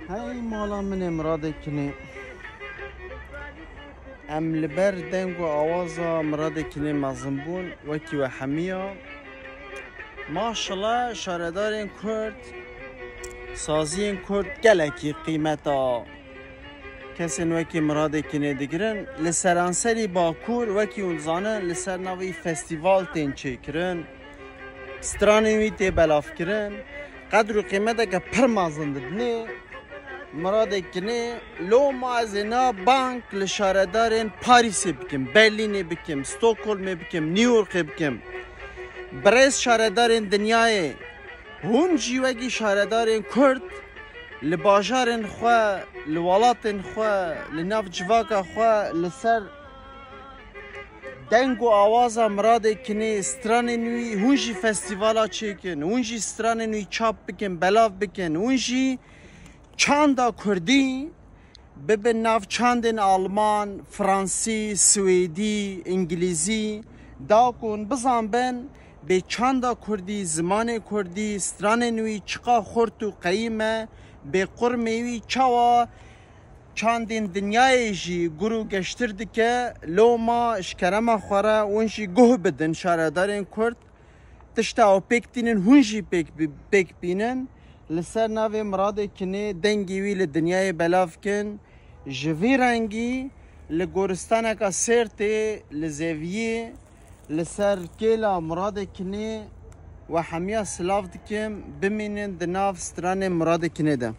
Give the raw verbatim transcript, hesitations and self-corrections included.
Hey mala min ê Miradê Kinê. Em li ber deng û awaza Miradê Kinê mezin bûn, wekî we hemiya. Maşallah, şaredarên Kurd, saziyên Kurd gelekî qîmeta kesên wekî Miradê Kinê digirin. Li seranserî Bakur, wekî hûn dizanin, li ser navê festîval tên çêkirin. Stranên wî tê belavkirin. Qedr û qîmeteke pir mezin didinê. Miradê Kinê, loma ez ê na bang li şaredarên Parîsê bikim, Berlînê bikim, Stockholmê bikim, New Yorkê bikim. Birêz şaredarên dinyayê, hûn jî wekî şaredarên Kurd li bajarên xwe, li welatên xwe, li nav civaka xwe, li ser deng û awaza Miradê Kinê, stranên wî, hûn jî festîvala çêkin, hûn jî stranên wî çap bikin, belav bikin, hûn jî çanda Kurdî bibin nav çandên Alman, Fransî, Swêdî, Îngilîzî, da ku hûn bizanbin, bê çanda Kurdî, zimanê Kurdî, stranên wî çiqa xurt û qeyîm e, bê qurmê wî çawa çandên dinyayê jî gur û geştir dike. Loma ji kerema xwe re hûn jî guh bidin şaredarên Kurd. Tişta ew pêk tînin, hûn jî pêk bi-, pêk bînin. Li ser navê Miradê Kinê dengê wî li dinyayê belav kin. Ji vî rengî li goristaneka Sêrtê, li Zeviyê, li ser kêla Miradê Kinê we hemiya silav dikim. Bimînin di nav stranên Miradê Kinê de.